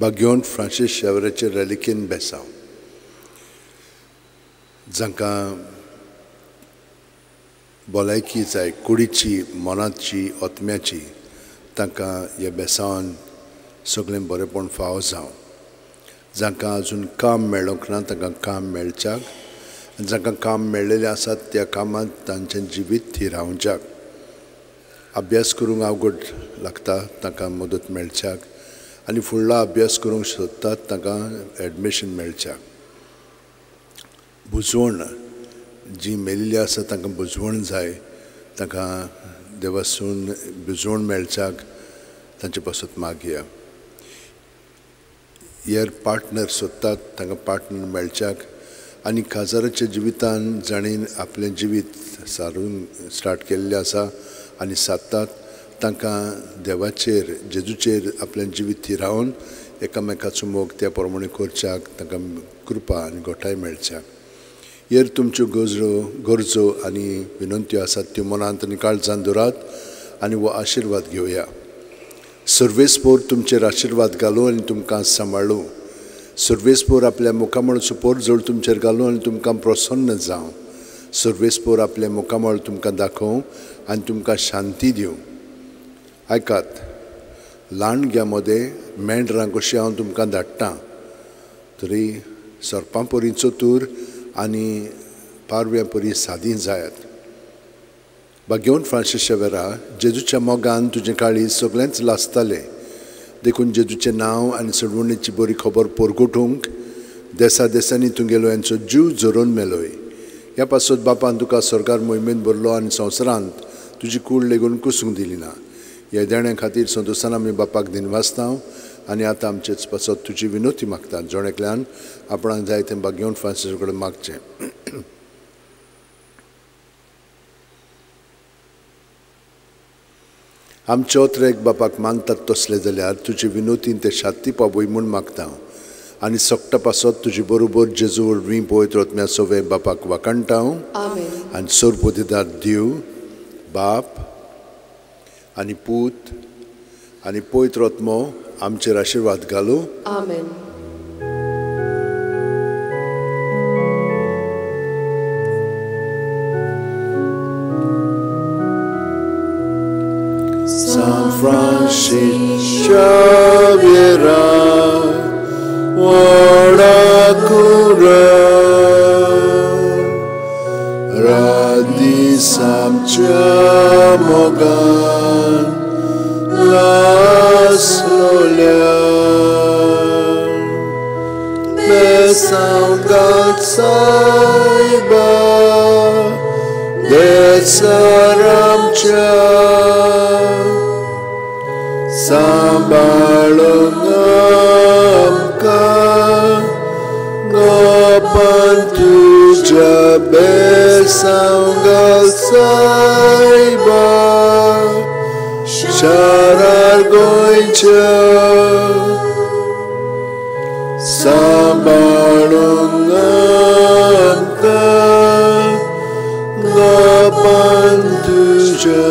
बाग्योन Francis शावेराचे रेलिकेन बेसांव जांकां भलायकी जाय कुडीची मनाची आत्म्याची तांकां ह्या बेसांवान सगळें बरेंपण फावो जावं. जांकां अजून काम मेळोंक ना तांकां काम मेळच्याक आनी जांकां काम मेळ्ळेलें आसा त्या कामांत तांचें जिवीत थिरावच्याक. अभ्यास करूंक अवघड लागता तांकां मदत मेळच्याक आनी फुडलो अभ्यास करूंक सोदतात तांकां एडमिशन मेळच्याक. बुजवण जी मेल्ली आसा तांकां बुजवण जाय तांकां देवासून बुजवण मेळच्याक तांचे पासत मागया. यर पार्टनर सोदतात तांकां पार्टनर मेळच्याक आनी काजाराच्या जिवितान जाणें आपलें जिवीत सारून स्टार्ट केल्लें आसा आनी सादतात तांकां देवाचेर जेजूचेर आपलें जिवीत थिरावन एकामेकाचो मोग त्या प्रमाणे करच्याक तांकां कृपा आनी गोठाय मेळच्याक. यर तुमच्यो गरजो आनी विनंत्यो आसात त्यो मनांत आनी काळजान दवरात आनी हो आशिर्वाद घेवया. सर्वेस्पोर तुमचेर आशिर्वाद घालूं आनी तुमकां सांबाळूं. सर्वेस्पोर आपल्या मुखामळाचो पोरजोड तुमचेर घालूं आनी तुमकां प्रसन्न जावं. सर्वेस्पोर आपल्या मुखामळ तुमकां दाखोवं आनी तुमकां शांती दिवं. आयकात, लांडग्या मदें मेंढरां कशीं हांव तुमकां धाडटां तरी सरपां परी चतूर आनी पारव्यां परी सादी जायात. बागेवन फ्रांसीस शेवेरा जेजूच्या मोगान तुजें काळीज सगळेंच लासतालें देखून जेजूचें नांव आनी सोडवणीची बरी खबर परगटूंक देसा देसांनी तुगेलो यांचो जीव झरोवन मेलोय. ह्या पासत बापान तुका सरकार मोहिमेंत भरलो आनी संवसारांत तुजी कूड लेगून कुसूंक दिली ना. ह्या देण्या खातीर संतोशान आमी बापाक दिनवासता आनी आतां आमचेच पासत तुजी विनोती मागता. जण एकल्यान आपणाक जाय तें बागेवन फ्रांसीसा कडेन मागचें. आमचे ओत्रेक बापाक मानतात तसले जाल्यार तुजे विनोतीन ते शांती पावय म्हूण मागता आनी सगटा पासत तुजे बरोबर जेजू वरवीं पवित्र आत्म्या सवे बापाक वाखाणटा. आनी सरपोतीदार देव बाप आनी पूत आनी पवित्र आत्मो आमचेर आशिर्वाद घालूं. आमेन. San Francis Xavier, Warakura, Radisam Chamogan, Las Lolia, Besangat Saiba, Desaramcha. सांबाळूंक आमकां गोपान तुज्या बेसांवगाल सायबा शारार गोंयच्या. सांबाळूंक आमकां गोपान तुज्या